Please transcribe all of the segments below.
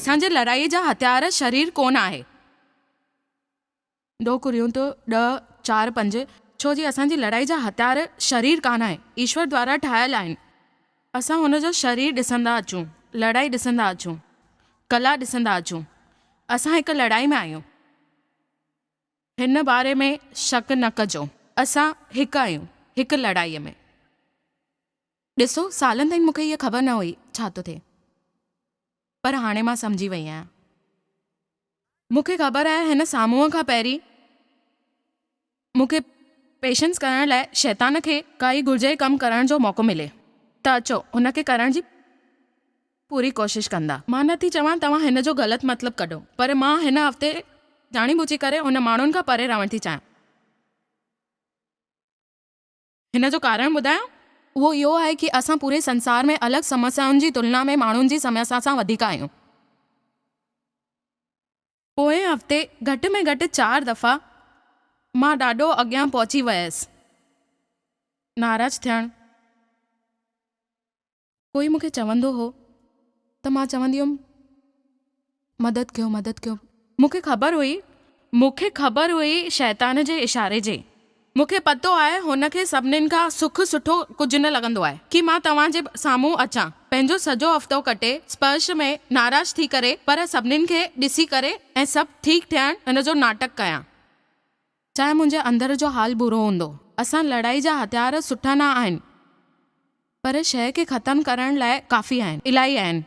اسان جي لڙائيء جا هٿيار شرير ڪونه آهي. دو ڪرينٿ ڏهه، چار، پنج، ڇو جي اسان جي لڙائي جا هٿيار شرير ڪانه آهي، ايشور دوارا ٺاهيل آهن. اسان هن جو شرير ڏسندا اچون، لڙائي ڏسندا اچون، ڪلا ڏسندا اچون. اسان هڪ لڙائي ۾ آهيون. هن باري ۾ شڪ نه ڪجو. اسان هڪ آهيون، هڪ لڙائيء ۾. ڏسو، سالن تائين مون کي هيء خبر نه هئي ڇا ٿو ٿئي. پر هاڻي مان سمجهي وئي آهيان. مون کي خبر آهي هن سامهون کان پهرين مون کي پيشنس ڪرڻ لاء شيطان کي ڪائي گهرجائي ڪم ڪرڻ جو موقعو ملي ته اچو هن کي ڪرڻ جي پوري ڪوشش ڪندا. مان نه ٿي چوان توهان هن جو غلط مطلب ڪڍو پر مان هن هفتي ڄاڻي ٻجهي ڪري ان ماڻهن کان پري رهڻ ٿي چاهيان. هن جو ڪارڻ ٻڌايان؟ اهو اهو آهي ڪي اسان پوري سنسار ۾ الڳ سمسيائن جي تلنا ۾ ماڻهن جي سمسيا سان وڌيڪ آهيون. پوئين هفتي گهٽ ۾ گهٽ چار دفعا مان ڏاڍو اڳيان پهچي ويس. ناراض ٿيڻ. ڪوئي مون کي چوندو هو ته مان چوندي هيم مدد ڪيو مدد ڪيو. مون کي خبر هئي، مون کي خبر هئي شيطان جي اشاري جي. مون کي پتو آهي هن کي سڀنين کان سک سٺو ڪجهه نه لڳندو آهي ڪي مان توهان جي سامهون اچان، پنهنجو سڄو هفتو ڪٽي سپرش ۾ ناراض ٿي ڪري پر سڀنين کي ڏسي ڪري ۽ سڀ ٺيڪ ٿيڻ هن جو ناٽڪ ڪيان. چاهي منهنجي اندر جو حال برو هوندو. اسان لڙائي جا هٿيار سٺا نه آهن. پر شيء کي ختم ڪرڻ لاء ڪافي آهن. الاهي آهن.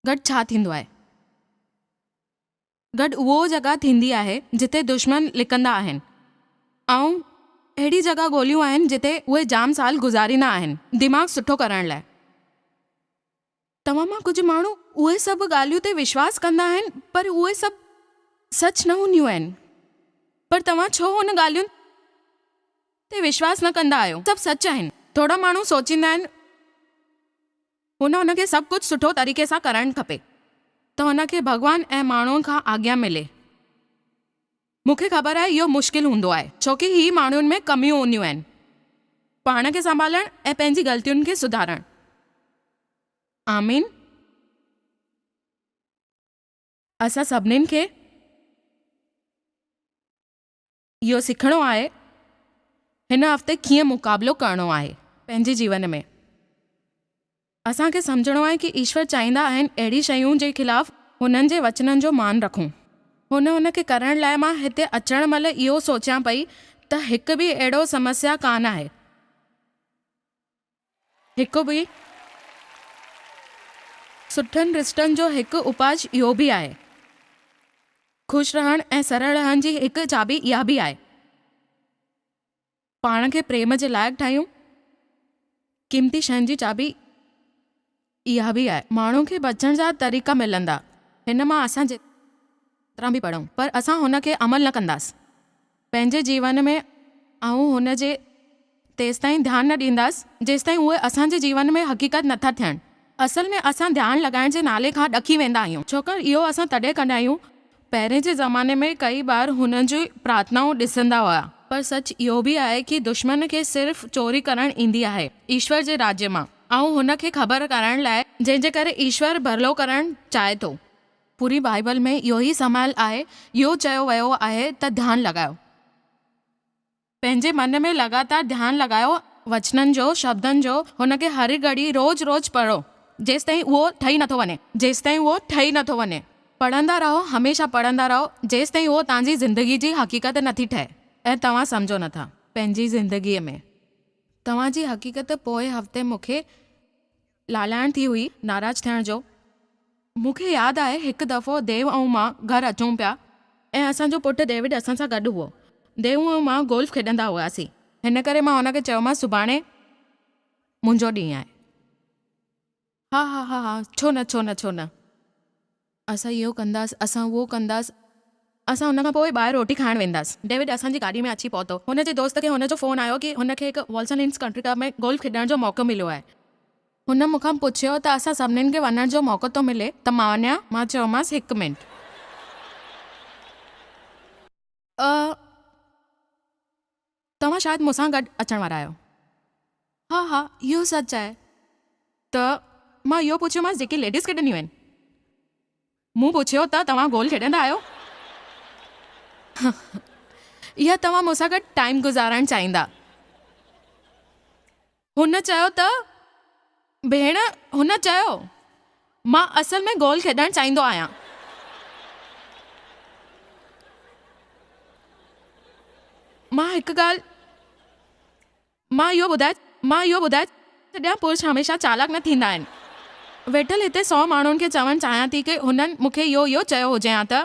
گڏ ڇا ٿيندو آهي؟ گڏ اهو جڳهه ٿيندي آهي جتي دشمن لڪندا آهن ۽ اهڙي جڳهه ڳوليون آهن جتي اهي جام سال گذاريندا آهن دماغ سٺو ڪرڻ لاء. توهان مان ڪجهه ماڻهو اهي سڀ ڳالهيون تي وشواس ڪندا آهن پر اهي سڀ سچ نه هونديون آهن. پر توهان ڇو هن ڳالهين تي وشواس نه ڪندا آهيو؟ سڀ سچ آهن. ٿورا ماڻهو سوچيندا آهن هن هن کي سڀ ڪجهه سٺو طريقي سان ڪرڻ کپي ته هن کي ڀڳوان ۽ ماڻهن کان آگيا ملي. مون کي خبر آهي اهو مشڪل هوندو آهي ڇو ڪي هي ماڻهن ۾ ڪميون هونديون آهن پاڻ کي سنڀالڻ ۽ پنهنجي غلطين کي سڌارڻ. آمين. اسان سڀنين کي اهو سکڻو آهي هن هفتي ڪيئن مقابلو ڪرڻو آهي پنهنجي جيون ۾. اسان کي سمجهڻو آهي ڪي ايشور چاهيندا آهن اهڙي شيون جي خلاف هنن جي وچنن جو مان رکون. هن ان کي ڪرڻ لاء مان هتي اچڻ مهل اهو سوچيان پئي ته هڪ به اهڙو سمسيا ڪانه آهي. هڪ به سٺن رشتن جو هڪ اپاج اهو به آهي. خوش رهڻ ۽ سرل رهڻ جي هڪ چاٻي اها به آهي. پاڻ کي پريم جي لائق ٺاهيون. قيمتي شين جي چاٻي اها به آهي. ماڻهو کي بچڻ جا طريقا ملندا. هن مان اسان جيترا به پڙهون پر اسان هن کي عمل نه ڪنداس. پنهنجي جيون ۾ آئون هن جي تيستائين ڌيان نه ڏينداس جيستائين اهي اسان جي جيون ۾ حقيقت نٿا ٿيڻ. اصل ۾ اسان ڌيان لڳائڻ جي نالي کان ڏڪي ويندا آهيون. ڇوڪر اهو اسان تڏهن ڪندا آهيون پهرين جي زماني ۾ ڪئي ٻار هن جون پرارٿنائون ڏسندا هيا. پر سچ اهو به آهي ڪي دشمن کي صرف چوري ڪرڻ ايندي آهي ايشور جي راجيه مان ۽ هن کي خبر ڪرائڻ لاء جنهن جي ڪري ايشور ڀلو ڪرڻ چاهي ٿو. پوري بائيبل ۾ اهو ئي سمايل آهي اهو چيو ويو آهي ته ڌيان لڳايو. پنهنجي من ۾ لڳاتار ڌيان لڳايو. وچنن جو، شبدن جو، هن کي هر گهڙي روز روز پڙهو، جيستائين اهو ٺهي نٿو وڃي. جيستائين اهو ٺهي نٿو وڃي. پڙهندا رهو، هميشه پڙهندا رهو، جيستائين اهو توهان جي زندگي جي حقيقت نٿي ٺهي ۽ توهان سمجهو نٿا. پنهنجي زندگيء ۾. توهان جي حقيقت پوئين هفتي مون کي لالائڻ ٿي هئي، ناراض ٿيڻ جو. مون کي ياد آهي هڪ دفعو ديو ۽ مان گهر اچون پيا ۽ اسان جو پٽ ڊيوڊ اسان سان گڏ هئو. ديو ۽ مان گولف کيڏندا هئاسين. هن ڪري مان هن کي چيومانس سڀاڻي منهنجو ڏينهن آهي. ها ها ها ها ڇو نه ڇو نه ڇو نه. اسان اهو ڪنداس، اسان اهو ڪنداس. اسان ان کان پوء ٻاهر روٽي کائڻ وينداس. ڊيوڊ اسان جي گاڏي ۾ اچي پهتو. هن جي دوست کي هن جو فون آيو ڪي هن کي هڪ والسن انس ڪنٽري ڪلب ۾ گولف کيڏڻ جو موقعو مليو آهي. هن مون کان پڇيو ته اسان سڀنين کي وڃڻ جو موقعو ٿو ملي ته مان وڃان؟ مان چيومانس هڪ منٽ. توهان شايد مون سان گڏ اچڻ وارا آهيو. ها ها اهو سچ آهي ته مان اهو پڇيومانس جيڪي ليڊيز کيڏنديون آهن. مون پڇيو ته توهان گول کيڏندا آهيو؟ يا توهان مون سان گڏ ٽائيم گذارڻ چاهيندا؟ هن چيو ته ڀيڻ هن چيو مان اصل ۾ گول کيڏڻ چاهيندو آهيان. مان هڪ ڳالهه مان اهو ٻڌائي مان اهو ٻڌائي ڇڏيان پرش هميشه چالاڪ نه ٿيندا آهن. ويٺل هتي سئو ماڻهن کي چوڻ چاهيان ٿي ڪي هنن مون کي اهو اهو چيو هجي ها ته.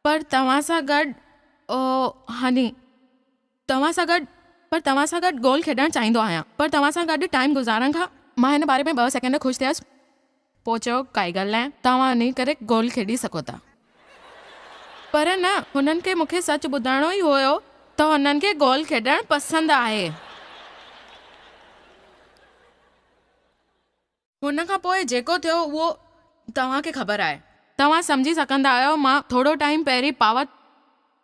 پر توهان سان گڏ او هني توهان سان گڏ پر توهان سان گڏ گول کيڏڻ چاهيندو آهيان پر توهان سان گڏ ٽائيم گذارڻ کان. مان هن باري ۾ ٻه سيڪنڊ خوش ٿيس پوء چيو ڪائي ڳالهه ناهي توهان انهي ڪري گول کيڏي سگهو ٿا. پر نه هنن کي مون کي سچ ٻڌائڻو ئي هيو ته هنن کي گول کيڏڻ پسند آهي. هن کان پوء جيڪو ٿيو اهو توهان کي خبر آهي. توهان سمجهي سگهندا آهيو مان ٿورو ٽائيم پهرين پاور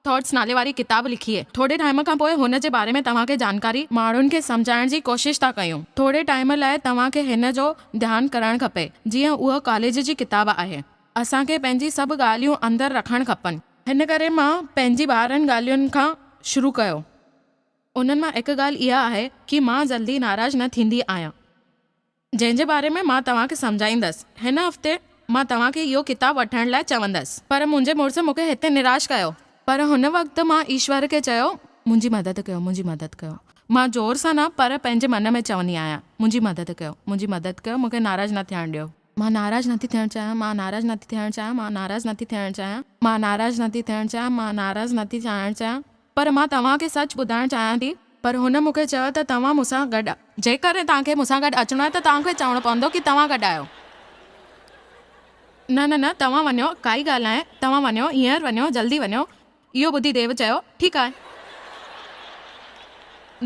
ٿاٽس نالي واري ڪتاب لکي. ٿوري ٽائيم کان پوء هن جي باري ۾ توهان کي جانڪاري. ماڻهن کي سمجهائڻ جي ڪوشش ٿا ڪيون. ٿوري ٽائيم لاء توهان کي هن جو ڌيان ڪرڻ کپي جيئن اهو ڪاليج جي ڪتاب آهي. اسان کي پنهنجي سڀ ڳالهيون اندر رکڻ کپن. هن ڪري مان پنهنجي 12 ڳالهين کان شروع ڪيو. انهن مان هڪ ڳالهه اها آهي ڪي مان جلدي ناراض نه ٿيندي آهيان. جنهن جي باري ۾ مان توهان کي سمجهائيندس. هن هفتي مان توهان کي اهو ڪتاب وٺڻ لاء چوندس. پر منهنجي مڙس مون کي هتي نراش ڪيو. پر هن وقت مان ايشور کي چيو. منهنجي مدد ڪيو، منهنجي مدد ڪيو. مان زور سان نه پر پنهنجي من ۾ چوندي آهيان، منهنجي مدد ڪيو، منهنجي مدد ڪيو، مون کي ناراض نه ٿيڻ ڏيو. مان ناراض نٿي ٿيڻ چاهيان، مان ناراض نٿي ٿيڻ چاهيان، مان ناراض نٿي ٿيڻ چاهيان. مان ناراض نٿي ٿيڻ چاهيان، مان ناراض نٿي ٿيڻ چاهيان. پر مان توهان کي سچ ٻڌائڻ چاهيان ٿي. پر هن مون کي چيو ته توهان مون سان گڏ. جيڪڏهن توهان کي مون سان گڏ اچڻو آهي ته توهان کي چوڻو پوندو ڪي توهان گڏ آهيو. نه نه نه توهان وڃو، ڪائي ڳالهه ناهي، توهان وڃو، هينئر وڃو، جلدي وڃو. اهو ٻڌي ديو چيو، ٺيڪ آهي.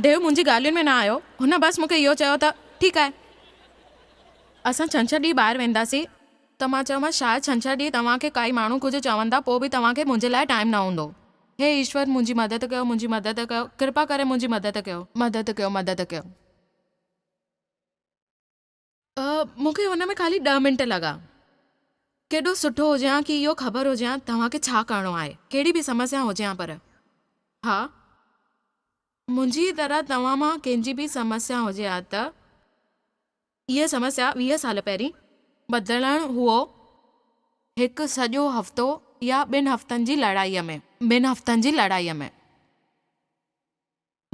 ديو منهنجي ڳالهين ۾ نه آيو. هن بس مون کي اهو چيو ته ٺيڪ آهي. اسان ڇنڇر ڏينهن ٻاهر وينداسين. ته مان چيومانس شايد ڇنڇر ڏينهن توهان کي ڪائي ماڻهو ڪجهه چوندا پوء به توهان کي منهنجي لاء ٽائيم نه هوندو. هي ايشور منهنجي مدد ڪيو منهنجي مدد ڪيو ڪرپا ڪري منهنجي مدد ڪيو. مدد ڪيو مدد ڪيو. مون کي هن ۾ خالي ڏهه منٽ لڳا. ڪيڏو سٺو هجي ها ڪي اهو خبر هجي ها توهان کي ڇا ڪرڻو آهي ڪهڙي به سمسيا هجي ها پر ها منهنجي طرح توهان مان ڪنهن جي به سمسيا هجي ها ته اها سمسيا 20 سال پهرين بدلڻ هئو هڪ سڄو هفتو يا ٻن هفتن جي لڙائيء ۾. ٻن هفتن جي لڙائيء ۾.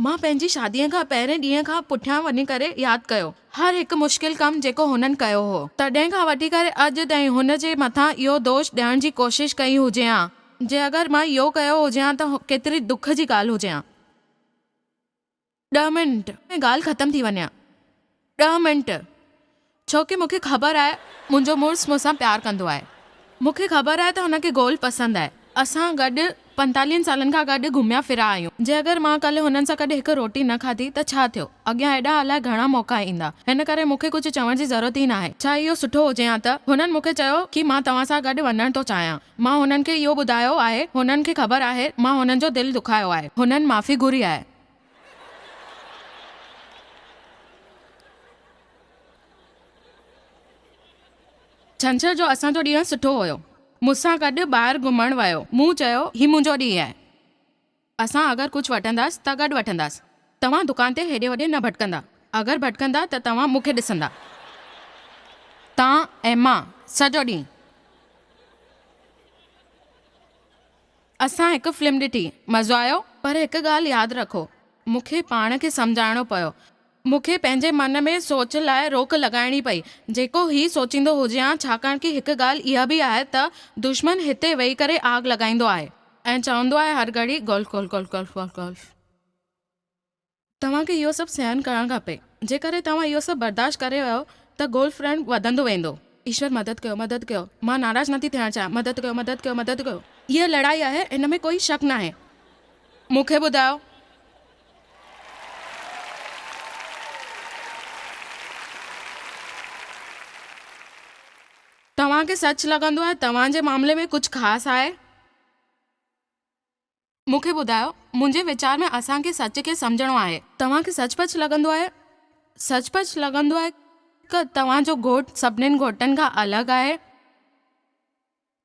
مان پنهنجي شاديء کان پهرين ڏينهن کان پٺيان وڃي ڪري ياد ڪيو هر هڪ مشڪل ڪم جيڪو هنن ڪيو هو. تڏهن کان وٺي ڪري اڄ تائين هن جي مٿان اهو دوش ڏيڻ جي ڪوشش ڪئي هجي ها. جي اگر مان اهو ڪيو هجي ها ته ڪيتري دک جي ڳالهه هجي ها. ڏهه منٽ ۾ ڳالهه ختم ٿي وڃي ها. ڏهه منٽ. ڇو ڪي مون کي خبر آهي منهنجو مڙس مون سان پيار ڪندو آهي. مون کي خبر آهي ته هن کي گولف پسند آهي. اسان گڏ پنتاليهن سالن کان گڏ گهميا ڦريا آهيون. جي اگر مان ڪلهه هنن سان گڏ هڪ روٽي نه کاڌي ته ڇا ٿيو؟ اڳيان ايڏا الائي گهڻا موقعا ايندا. هن ڪري مون کي ڪجهه چوڻ جي ضرورت ئي ناهي. ڇا اهو سٺو هجي ها ته هنن مون کي چيو ڪي مان توهان سان گڏ وڃڻ ٿو چاهيان. مان هنن کي اهو ٻڌايو آهي، هنن کي خبر آهي، مان هنن جو دل دکايو آهي، هنن معافي گهري آهي. ڇنڇر جو اسان جو ڏينهن سٺو هيو. مون سان گڏ ٻاهر گهمڻ ويو. مون چيو، هي منهنجو ڏينهن آهي. اسان اگر ڪجهه وٺنداس ته گڏ وٺنداس. توهان دڪان تي هيڏي هوڏي نه ڀٽڪندا. اگر ڀٽڪندا ته توهان مون کي ڏسندا. توهان ۽ مان سڄو ڏينهن. اسان هڪ فلم ڏٺي. مزو آيو. پر هڪ ڳالهه ياد رکو. مون کي پاڻ کي سمجهائڻو پيو. مون کي پنهنجي من ۾ سوچ لاء روڪ لڳائڻي پئي، جيڪو هي سوچيندو هجيان، ڇاڪاڻ ڪي هڪ ڳالهه اها به آهي ته دشمن هتي ويهي ڪري آگ لڳائيندو آهي. ۽ چوندو آهي هر گهڙي golf golf golf golf golf golf. توهان کي اهو سڀ سهن ڪرڻ کپي. جيڪڏهن توهان اهو سڀ برداشت ڪري ويو ته گولف رڻ وڌندو ويندو. ايشور مدد ڪيو مدد ڪيو مان ناراض نٿي ٿيڻ چاهيان مدد ڪيو مدد ڪيو مدد ڪيو. هيء لڙائي آهي ان ۾ ڪوئي شڪ ناهي. مون کي ٻڌايو. توهان کي سچ لڳندو آهي توهان جي معاملي ۾ ڪجهه خاص آهي؟ مون کي ٻڌايو، منهنجي ويچار ۾ اسان کي سچ کي سمجهڻو آهي. توهان کي سچ پچ لڳندو آهي، سچ پچ لڳندو آهي توهان جو گهوٽ سڀنين گهوٽن کان الڳ آهي.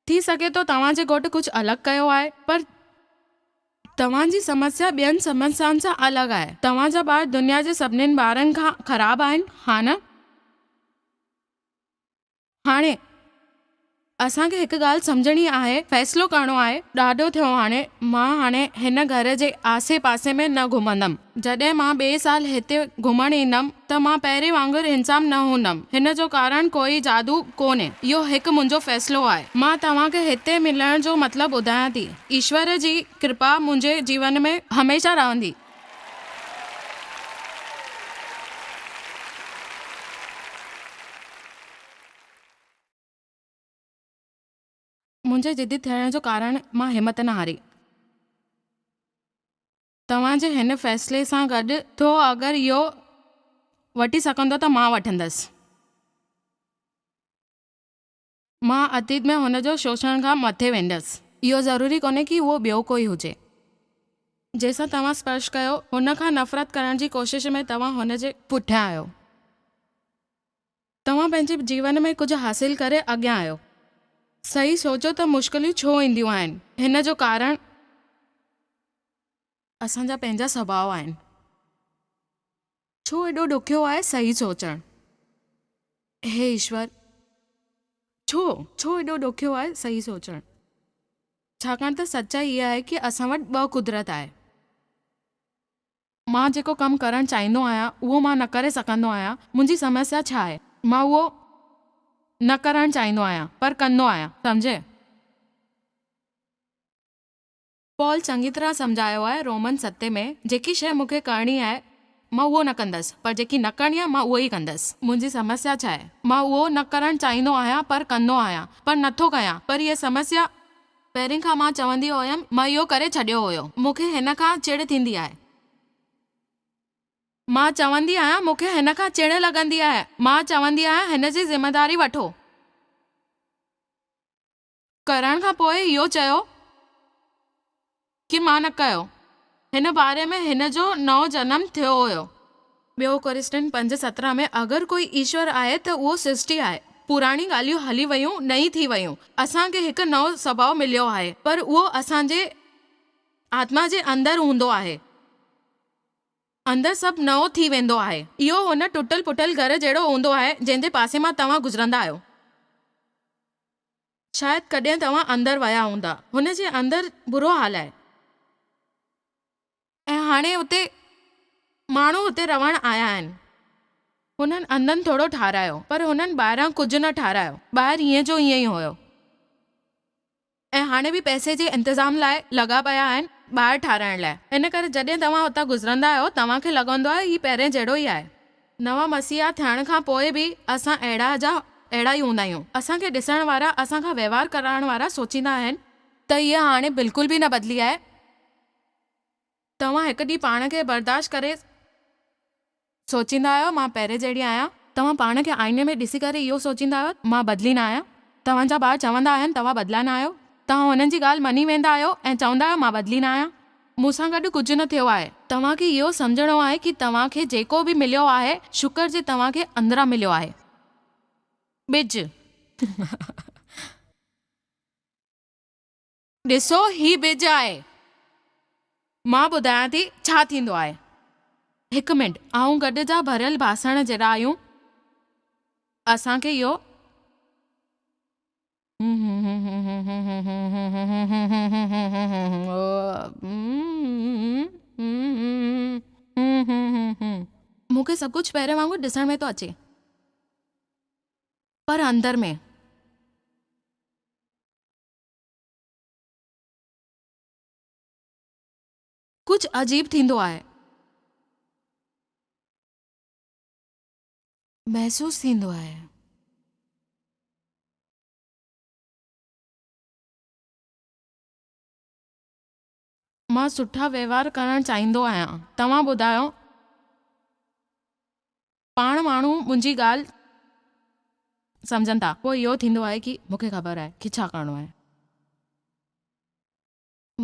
ٿي سگهي ٿو توهان جي گهوٽ ڪجهه الڳ ڪيو آهي پر توهان جي سمسيا ٻين سمسيائن سان الڳ آهي. توهان جا ٻار دنيا جي سڀنين ٻارن کان خراب آهن، ها نه؟ هاڻي، اسان کي هڪ ڳالهه سمجهڻي آهي، فيصلو ڪرڻو آهي. ڏاڍو ٿيو هاڻي، مان هاڻي هن گهر جي آسي پاسي ۾ نه گهمندم. جڏهن مان ٻئي سال هتي گهمڻ ايندم ته مان پهرين وانگر انسان نه هوندم. هن جو ڪارڻ ڪوئي جادو ڪونهي. اهو هڪ منهنجو فيصلو آهي. مان توهان کي هتي ملڻ جو مطلب ٻڌايان ٿي. ايشور جي ڪرپا منهنجي جيون ۾ هميشه رهندي. منهنجي ضدي ٿيڻ جو ڪارڻ مان همت نه هاري. توهان جي هن فيصلي سان گڏ ٿو اگر اهو وٺي سگهندو ته مان وٺندس. مان اتيت ۾ هن جو شوشڻ کان مٿي ويندس. اهو ضروري ڪونهي ڪي اهو ٻيو ڪوئي هجي. جنهن سان توهان سپرش ڪيو، هن کان نفرت ڪرڻ جي ڪوشش ۾ توهان هن جي. پٺيان آهيو. توهان پنهنجي جيون ۾ ڪجهه حاصل ڪري اڳيان آهيو. صحيح سوچو ته مشڪليون ڇو اينديون آهن. هن جو ڪارڻ. اسان جا پنهنجا سڀاء آهن. ڇو ايڏو ڏکيو آهي صحيح سوچڻ؟ هي ايشور! ڇو؟ ڇو ايڏو ڏکيو آهي صحيح سوچڻ؟ ڇاڪاڻ ته سچائي اها آهي ڪي اسان وٽ ٻه قدرت آهي. مان جيڪو ڪم ڪرڻ چاهيندو آهيان اهو مان نه ڪري سگهندو آهيان. منهنجي سمسيا ڇا آهي؟ مان اهو نه ڪرڻ چاهيندو آهيان پر ڪندو آهيان. سمجهي؟ پال چڱي طرح سمجهايو آهي رومن ستين ۾، جيڪي شيء مون کي ڪرڻي آهي، مان اهو نه ڪندس، پر جيڪي نه ڪرڻي آهي، مان اهو ئي ڪندس. منهنجي سمسيا ڇا آهي؟ مان اهو نه ڪرڻ چاهيندو آهيان، پر ڪندو آهيان، پر نه ٿو ڪيان، پر هيء سمسيا. پهرين کان مان چوندي هيم، مان اهو ڪري ڇڏيو هيو. مون کي هن کان چڙ ٿيندي آهي. مان چوندي آهيان، مون کي هن کان چڙ لڳندي آهي. مان چوندي آهيان، هن جي ذميداري وٺو. ڪرڻ کان پوء اهو چيو ڪي مان نه ڪيو. هن باري ۾ هن جو نئون جنم ٿيو هيو. ٻيو ڪرسٽن 5:17 ۾ اگر ڪوئي ايشور آهي ته اهو سرشٽي آهي. پراڻي ڳالهيون هلي ويون نئين ٿي ويون. اسان کي هڪ نئون سڀاء مليو آهي پر اهو اسان جي آتما جي اندر هوندو آهي. اندر سڀ نئون ٿي ويندو آهي. اهو هن ٽٽل ڦٽل گهر جهڙو هوندو آهي جنهن جي پاسي مان توهان گذرندا آهيو. شايد ڪڏهن توهان اندر ويا هوندا. هن جي اندر برو حال آهي. ۽ هاڻي اتي ماڻهو هتي رهڻ آيا آهن. هنن اندن ٿورو ٺاهرايو، پر هنن ٻاهران ڪجهه نه ٺاهرايو. ٻاهر ائين جو ائين ئي هيو. ۽ هاڻي به پئسي جي انتظام لاء لڳا پيا آهن ٻاهر ٺاهرائڻ لاء. ان ڪري جڏهن توهان اتان گذرندا آهيو، توهان کي لڳندو آهي هي پهرين جهڙو ئي آهي. نوان مسيحا ٿيڻ کان پوء به اسان اهڙا جا اهڙا ئي هوندا آهيون. اسان کي ڏسڻ وارا، اسان کان وهنوار ڪرائڻ وارا سوچيندا آهن. ته هيء هاڻي بلڪل به نه بدلي آهي. توهان هڪ ڏينهن پاڻ کي برداشت ڪري سوچيندا آهيو، مان پهرين جهڙي آهيان. توهان پاڻ کي آئيني ۾ ڏسي ڪري اهو سوچيندا آهيو، مان بدلي نه آهيان. توهان جا ٻار چوندا آهن، توهان بدليا نه آهيو. توهان هنن جي ڳالهه مڃي ويندا آهيو ۽ چوندا آهيو، مان بدلي نه آهيان. مون سان گڏ ڪجهه نه ٿيو آهي. توهان کي اهو سمجهڻو آهي ڪي توهان کي جيڪو به مليو آهي شڪر جي توهان کي اندران مليو آهي. ٻج. ڏسو هي ٻج آهي. مان ٻڌايان ٿي ڇا ٿيندو آهي. هڪ منٽ آئون گڏ جا ڀريل باسڻ جيڏا آهيون. اسان کي اهو. مون کي سڀ ڪجهه پهرين وانگر ڏسڻ ۾ ٿو اچي، پر اندر ۾. ڪجهه عجيب ٿيندو آهي. محسوس ٿيندو آهي. مان سٺا وهنوار ڪرڻ چاهيندو آهيان. توهان ٻڌايو. پاڻ ماڻهو منهنجي ڳالهه سمجهن ٿا. پوء اهو ٿيندو آهي ڪي مون کي خبر آهي ڪي ڇا ڪرڻو آهي.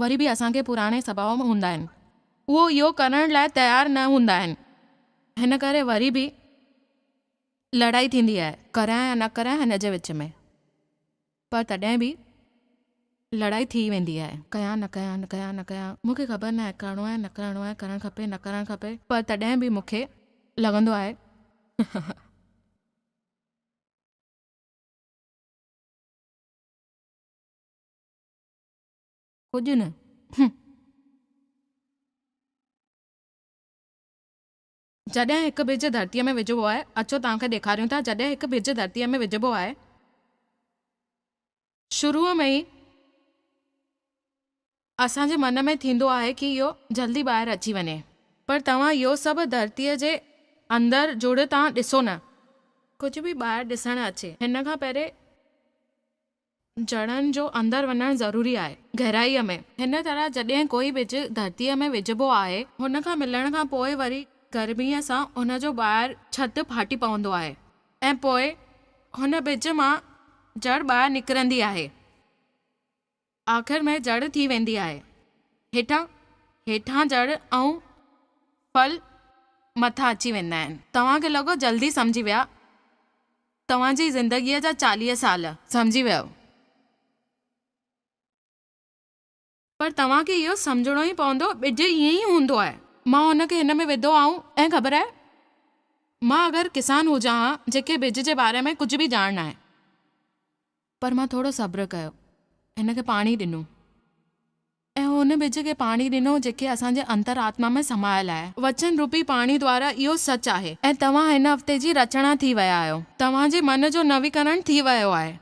وري به اسان کي پراڻي سڀاء هوندا آهن. اهو اهو ڪرڻ لاء تيار نه هوندا آهن. هن ڪري وري به لڙائي ٿيندي آهي، ڪرايان يا نه ڪرايان هن جي وچ ۾، پر تڏهن به لڙائي ٿي ويندي آهي. ڪيان نه ڪيان، ڪيان نه ڪيان، مون کي خبر ناهي ڪرڻو آهي نه ڪرڻو آهي، ڪرڻ کپي نه ڪرڻ کپي، پر تڏهن به مون کي لڳندو آهي. ڪجهه نه. جڏهن هڪ ٻج ڌرتيء ۾ وجهبو آهي، اچو توهان کي ڏيکاريون ٿا، جڏهن هڪ ٻج ڌرتيء ۾ وجهبو آهي، شروع ۾ ئي اسان جي من ۾ ٿيندو آهي ڪي اهو جلدي ٻاهر اچي وڃي. پر توهان اهو سڀ ڌرتيء جي اندر جڙ تان ڏسو نه. ڪجهه به ٻاهر ڏسڻ اچي. هن کان پهرين جڙن جو اندر وڃڻ ضروري آهي، گهرائيء ۾. هن طرح جڏهن ڪوئي ٻج ڌرتيء ۾ وجهبو آهي، هن کان ملڻ کان پوء وري گرميء سان ان جو ٻاهر ڇت ڦاٽي پوندو آهي ۽ پوء هن ٻج مان جڙ ٻاهر نڪرندي آهي. آخر ۾ جڙ ٿي ويندي آهي. هيٺان هيٺان جڙ ۽ ڦل مٿان اچي ويندا آهن. توهان کي لڳو جلدي سمجهي ويا. توهان جي زندگيء جا 40 سال. سمجهي ويو. پر توهان کي اهو سمجهڻو ئي پوندو، ٻج ائين ئي هوندو آهي. مان هن کي هن ۾ وڌو آئون ۽ خبر آهي، مان اگر ڪسان هجان ها، جيڪي ٻج جي باري ۾ ڪجهه به ڄاڻ ناهي. پر مان ٿورو صبر ڪيو، هن کي پاڻي ڏنو. ۽ هن ٻج کي پاڻي ڏنو جيڪي اسان جي انتر آتما ۾ سمايل آهي. وچن روپي پاڻي دوارا اهو سچ آهي. ۽ توهان هن هفتي جي رچنا ٿي ويا آهيو. توهان جي من جو نويڪرڻ ٿي ويو آهي.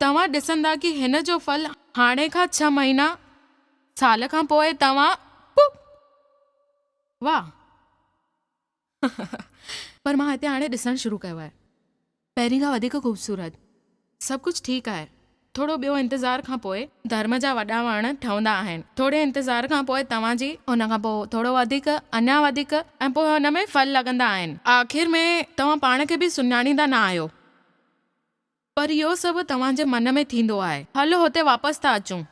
توهان ڏسندا ڪي هن جو ڦل هاڻي کان ڇهه مهينا، سال کان پوء توهان پوپ! واهه! پر مان هتي هاڻي ڏسڻ شروع ڪيو آهي. پهرين کان وڌيڪ خوبصورت. سڀ ڪجهه ٺيڪ آهي. ٿورو ٻيو انتظار کان پوء. ڌرم جا وڏا وڻ ٺهندا آهن. ٿوري انتظار کان پوء توهان جي. ان کان پوء ٿورو وڌيڪ، اڃا وڌيڪ ۽ پوء ان ۾ ڦل لڳندا آهن. آخر ۾ توهان پاڻ کي به سڃاڻيندا نه آهيو. پر اهو سڀ توهان جي من ۾ ٿيندو آهي. هلو هتي واپس ٿا اچون.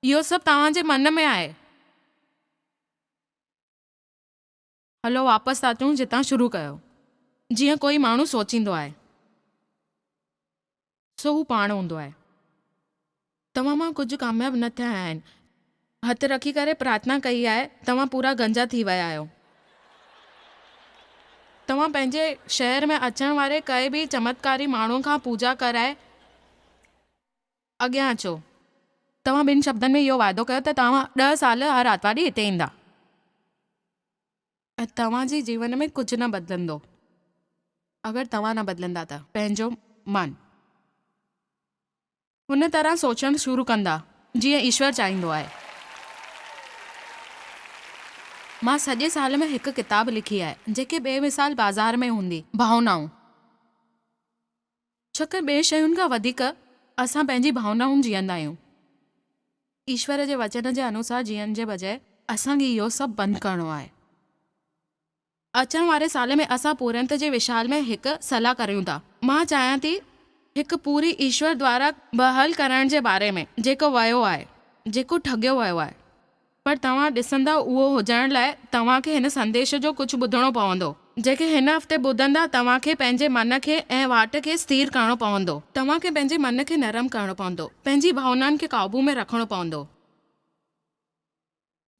اهو سڀ توهان جي من ۾ آهي. هلو واپس ٿا اچون جتان شروع ڪيو. جيئن ڪوئي ماڻهو سوچيندو آهي. سو هو پاڻ هوندو آهي. توهان مان ڪجهه ڪامياب نه ٿيا آهن. هٿ رکي ڪري پرارٿنا ڪئي آهي توهان پورا گنجا ٿي ويا آهيو. توهان پنهنجي شهر ۾ اچڻ واري ڪنهن به چمتڪاري ماڻهو کان پوڄا ڪرائي اڳيان اچو. توهان ٻن شبدن ۾ اهو واعدو ڪيو ته توهان ڏهه سال هر آتوار ڏينهن هتي ايندا. ۽ توهان جي جيون ۾ ڪجهه نه بدلندو اگر توهان نه بدلندا ته. پنهنجو من هن طرح سوچڻ شروع ڪندا جيئن ايشور چاهيندو آهي. مان سڄي سال ۾ هڪ ڪتاب لکي آهي جيڪي بي مثال بازار ۾ هوندي. ڀاونائون. ڇاڪاڻ ٻين شين کان وڌيڪ اسان پنهنجي ڀاونائن جيئندا آهيون. ايشور جي وچن جي انوسار جيئڻ جي بجاء اسان کي اهو سڀ بند ڪرڻو آهي. اچڻ واري سال ۾ اسان پورهيت جي وشال ۾ هڪ صلاح ڪريون ٿا. مان چاهيان ٿي هڪ پوري ايشور دوارا بحال ڪرڻ جي باري ۾ جيڪو ويو آهي، جيڪو ٺڳيو ويو آهي. پر توهان ڏسندا اهو هجڻ لاء توهان کي هن سنديش جو ڪجهه ٻڌڻو پوندو. جيڪي هن هفتي ٻڌندا توهان کي پنهنجي من کي ۽ واٽ کي سٿير ڪرڻو پوندو. توهان کي پنهنجي من کي نرم ڪرڻو پوندو. پنهنجي ڀاونائن کي قابو ۾ رکڻو پوندو.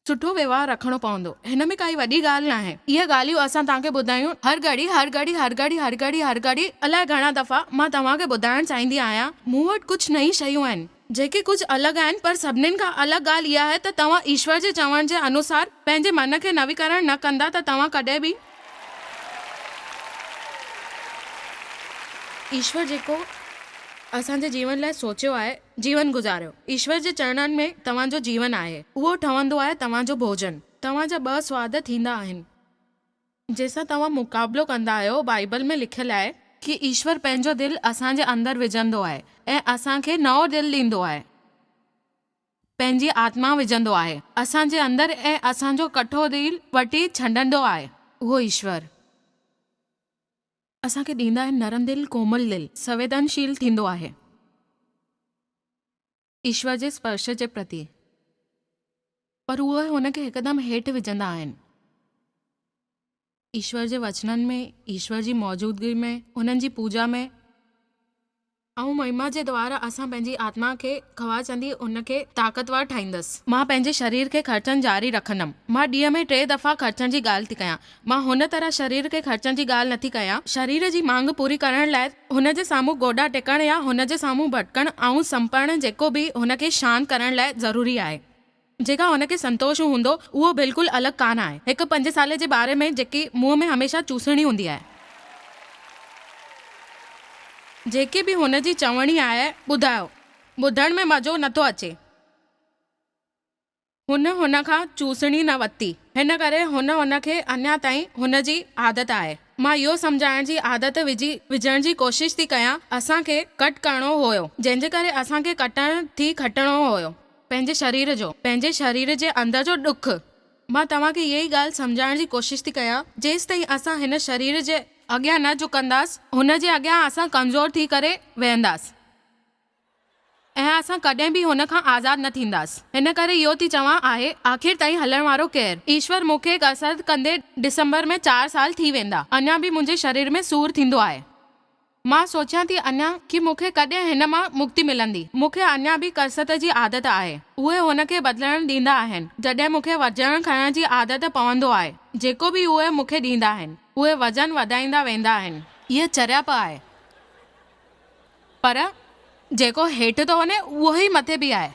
سٺو ويوهار رکڻو پوندو. هن ۾ ڪائي وڏي ڳالهه ناهي. اهي ڳالهيون اسان توهان کي ٻڌايون هر گهڙي هر گهڙي هر گهڙي هر گهڙي هر گهڙي الائي گهڻا دفعا مان توهان کي ٻڌائڻ چاهيندي آهيان. مون وٽ ڪجهه نئين شيون آهن. جيڪي ڪجهه الڳ آهن، پر سڀنين کان الڳ ڳالهه اها آهي ته توهان ايشور جي چوڻ جي انوسار پنهنجي من کي نويڪرڻ نه ڪندا ته توهان ڪڏهن به ايشور جيڪو اسان جي جيون لاء سوچيو آهي، جيون گذاريو. ايشور جي چرڻن ۾ توهان جو جيون آهي. اهو ٺهندو آهي توهان جو ڀوڄن. توهان جا ٻه سواد ٿيندا آهن. جنهن سان توهان مقابلو ڪندا آهيو، بائيبل ۾ لکيل آهي. ڪي ايشور پنهنجو دل اسان جي اندر وجهندو آهي ۽ اسان کي نئون دل ڏيندو آهي. پنهنجي آتما وجهندو آهي اسان جي اندر ۽ اسان جو ڪٺو دل وٽي ڇنڊندو آهي. اهو ايشور اسان کي ڏيندا آهن نرم دل، ڪومل دل، سنويدنشيل ٿيندو آهي. ايشور جي اسپرش جي پرتي. پر اهي هن کي هڪدم هيٺ وجهندا آهن. ايشور جي وچنن ۾، ايشور جي موجودگي ۾، هنن جي پوڄا ۾. ۽ مهما جي دوارا اسان پنهنجي آتما کي خواچندي ان کي طاقتور ٺاهيندس. مان پنهنجي شرير کي خرچڻ جاري رکندم. مان ڏينهن ۾ ٽي دفعا خرچڻ جي ڳالهه ٿي ڪيان. مان هن طرح شرير کي خرچڻ جي ڳالهه نٿي ڪيان. شرير جي مانگ پوري ڪرڻ لاء هن جي سامهون گوڏا ٽيڪڻ يا هن جي سامهون ڀٽڪڻ ۽ سنپڻ جيڪو به هن کي شانت ڪرڻ لاء ضروري آهي. جيڪا هن کي سنتوش هوندو اهو بلڪل الڳ ڪانه آهي. هڪ پنج سالي جي باري ۾ جيڪي منهن ۾ هميشه چوسڻي هوندي آهي. جيڪي به هن جي چوڻي آهي ٻڌايو. ٻڌڻ ۾ مزو نٿو اچي. هن هن کان چوسڻي نه ورتي. هن ڪري هن هن کي اڃا تائين هن جي عادت آهي. مان اهو سمجهائڻ جي عادت وجهي وجهڻ جي ڪوشش ٿي ڪيان اسان کي ڪٽ ڪرڻو هيو جنهن جي ڪري اسان کي ڪٽڻ ٿي کٽڻو هيو. پنهنجي شرير جو. پنهنجي شرير جي اندر جو ڏک. مان توهان کي اها ئي ڳالهه سمجهائڻ جي ڪوشش ٿي ڪيان، جيستائين اسان هن شرير جي اڳيان نه جهڪنداس، هن جي اڳيان اسان ڪمزور ٿي ڪري ويهنداس ۽ اسان ڪڏهن به هن کان آزاد نه ٿينداس. هن ڪري اهو ٿي چوان آهي، آخر تائين هلڻ وارو ڪير؟ ايشور مون کي ڪسرت ڪندي ڊسمبر ۾ چار سال ٿي ويندا، اڃا به منهنجي شرير ۾ سور ٿيندو آهي. مان سوچيان ٿي اڃا ڪي مون کي ڪڏهن هن مان مڪتي ملندي. مون کي اڃا به ڪسرت جي عادت آهي. اهي هن کي بدلڻ ڏيندا آهن. جڏهن مون کي وزن کڻڻ جي عادت پوندو آهي. جيڪو به اهي مون کي ڏيندا آهن. اهي وزن وڌائيندا ويندا آهن. اها چريائپ آهي. پر جيڪو هيٺ ٿو وڃي اهو ئي مٿي به آهي.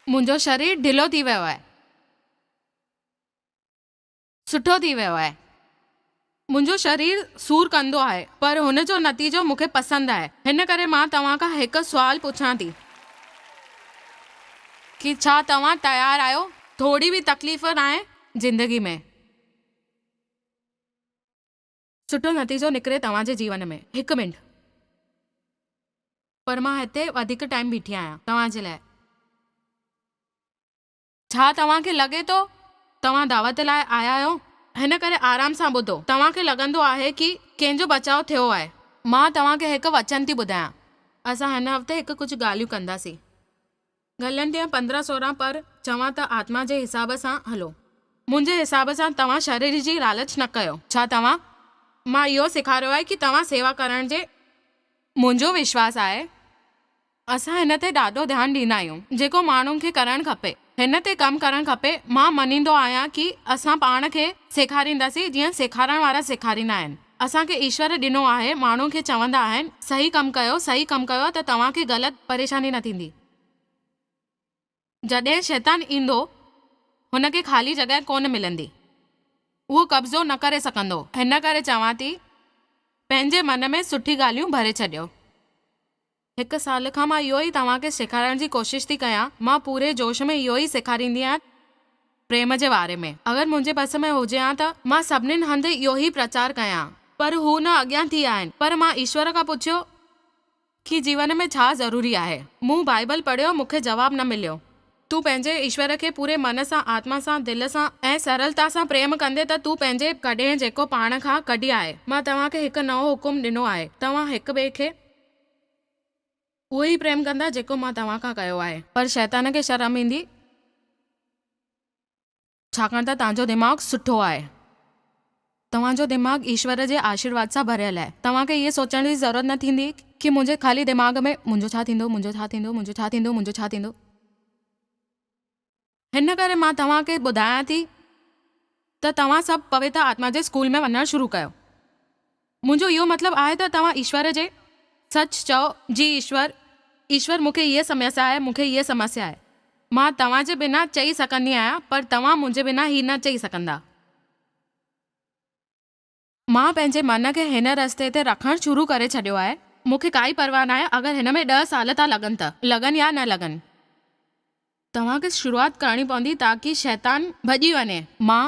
منهنجو شرير ڍلو ٿي ويو آهي. سٺو ٿي ويو آهي. منهنجو شرير سور ڪندو آهي پر هن جو نتيجو مون کي پسند آهي. هن ڪري مان توهان کان هڪ سوال پڇان ٿي. ڪي ڇا توهان تيار آهيو؟ ٿوري به تڪليف ناهي زندگي ۾. سٺو نتيجو نڪري توهان جي جيون ۾. هڪ منٽ. پر مان هتي وڌيڪ ٽائيم بيٺي آهيان توهان جي لاء. ڇا توهان کي لڳي ٿو توهان دعوت لاء آيا آهيو؟ هن ڪري آرام سان ٻڌو. توهان کي لڳندو آهي ڪي ڪنهن جو بچاء ٿيو آهي. مان توهان کي هڪ وچن ٿي ٻڌايان. اسان هن هفتي هڪ ڪجهه ڳالهيون ڪنداسين. غلطيان 15 16 پر چوان ته آتما جي حساب سان هلو. منهنجي حساب سان توهان شرير جي لالچ نه ڪيو. ڇا توهان مان اهو سيکاريو آهي ڪي توهان سيوا ڪرڻ جي. منهنجو وشواس آهي اسان هن تي ڏاڍو ڌيان ڏيندا آهيون جيڪو ماڻهن کي ڪرڻ کپي هن تي ڪم ڪرڻ کپي مان مڃيندو آهيان ڪي اسان پاڻ کي سيکارينداسين جيئن سيکارڻ وارا سيکاريندا آهن اسان کي ايشور ڏنو آهي ماڻهن کي چوندا آهن صحيح ڪم ڪيو صحيح ڪم ڪيو ته توهان کي غلط پريشاني نه ٿيندي. جڏهن شيطان ايندو، هن کي خالي جڳهه ڪونه ملندي. اهو قبضو نه ڪري سگهندو. هن ڪري چوان ٿي، پنهنجي من ۾ سٺي ڳالهيون ڀري ڇڏيو. هڪ سال کان مان اهو ئي توهان کي سيکارڻ جي ڪوشش ٿي ڪيان. مان پوري جوش ۾ اهو ئي سيکاريندي آهيان پريم جي باري ۾. اگر منهنجي بس ۾ هجي ها ته مان سڀنين هنڌ اهو ئي پرچار ڪيان ها. پر هو نه اڳيان ٿي آهن. پر مان ايشور کان پڇيو. ڪي جيون ۾ ڇا ضروري آهي؟ مون بائيبل پڙهيو، مون کي جواب نه مليو. تون پنهنجي ايشور کي پوري من سان، آتما سان، دل سان ۽ سرلتا سان پريم ڪندي ته تون پنهنجي ڪڏهن جيڪو پاڻ کان ڪڍي آهي. مان توهان کي هڪ نئون حڪم ڏنو آهي، توهان هڪ ٻئي کي اهو ئي پريم ڪندا جيڪو مان توهان کان ڪيو آهي. پر شيطان کي شرم ايندي. ڇاڪاڻ ته توهان جو دماغ سٺو آهي. توهان جو دماغ ايشور جي آشيرواد سان ڀريل آهي. توهان کي اهي سوچڻ جي ضرورت نه ٿيندي ڪي منهنجي خالي دماغ ۾ منهنجو ڇا ٿيندو، منهنجو ڇا ٿيندو، منهنجو ڇا ٿيندو، منهنجو ڇا ٿيندو. هن ڪري مان توهان کي ٻڌايان ٿي ته توهان سڀ پوتر آتما جي اسڪول ۾ وڃڻ شروع ڪيو. منهنجو اهو مطلب آهي ته توهان ايشور جي. سچ چئو، جي ايشور، ايشور مون کي هيء سمسيا آهي، مون کي هيء سمسيا آهي. مان توهان جي بنا چئي سگهندي آهيان، پر توهان منهنجي بنا هي نه چئي سگهندا. مان پنهنجي من کي هن رستي تي رکڻ شروع ڪري ڇڏيو آهي. مون کي ڪائي پرواهه ناهي اگر هن ۾ ڏهه سال ٿا لڳن ته لڳن يا نه لڳن. توهان کي شروعات ڪرڻي پوندي تاڪي شيطان ڀڄي وڃي. مان،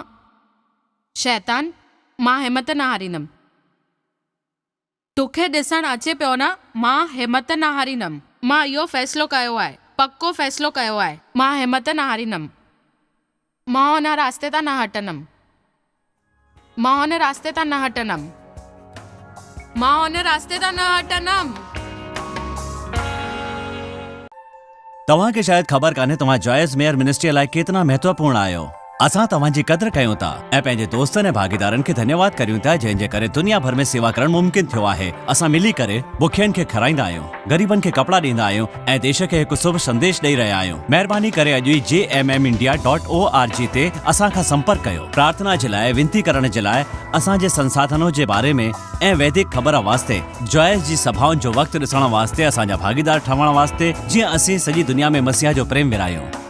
شيطان، مان همت نه هاريندم. توکي ڏسڻ اچي پيو نه، مان همت نه هاريندم. مان اهو فيصلو ڪيو آهي، پڪو فيصلو ڪيو آهي، مان همت نه هاريندم. مان ان راستي تان نه هٽندم. مان ان راستي تان نه هٽندم. مان ان راستي تان نه هٽندم. توهان کي شايد خبر ڪانهي توهان جوائس ميئر منسٽريء لاء ڪيتنا مهتوپورڻ آهيو. اسان توهان جي قدر ڪيون ٿا ۽ پنهنجي دوستن ۽ ڀاڳيدارن کي ڌنيواد ڪريون ٿا جنهن جي ڪري دنيا ڀر ۾ سيوا ڪرڻ ممڪن ٿيو آهي. اسان ملي ڪري بکين کي کارائيندا آهيون، غريبن کي ڪپڙا ڏيندا آهيون ۽ ديش کي هڪ شڀ سنديش ڏئي رهيا آهيون. مهرباني ڪري اڄ ئي J M M India dot O R G تي اسان کان سمپرڪ ڪيو. پرارٿنا جي لاء وينتي ڪرڻ جي لاء اسان جي سنساڌنو جي باري ۾ ۽ ويدڪ خبر واسطي جوائس جي سڀائن جو وقت ڏسڻ واسطي اسان جا ڀاڳيدار ٺهڻ واسطي جيئن اسين سڄي دنيا ۾ مسيح جو پريم ورهايون.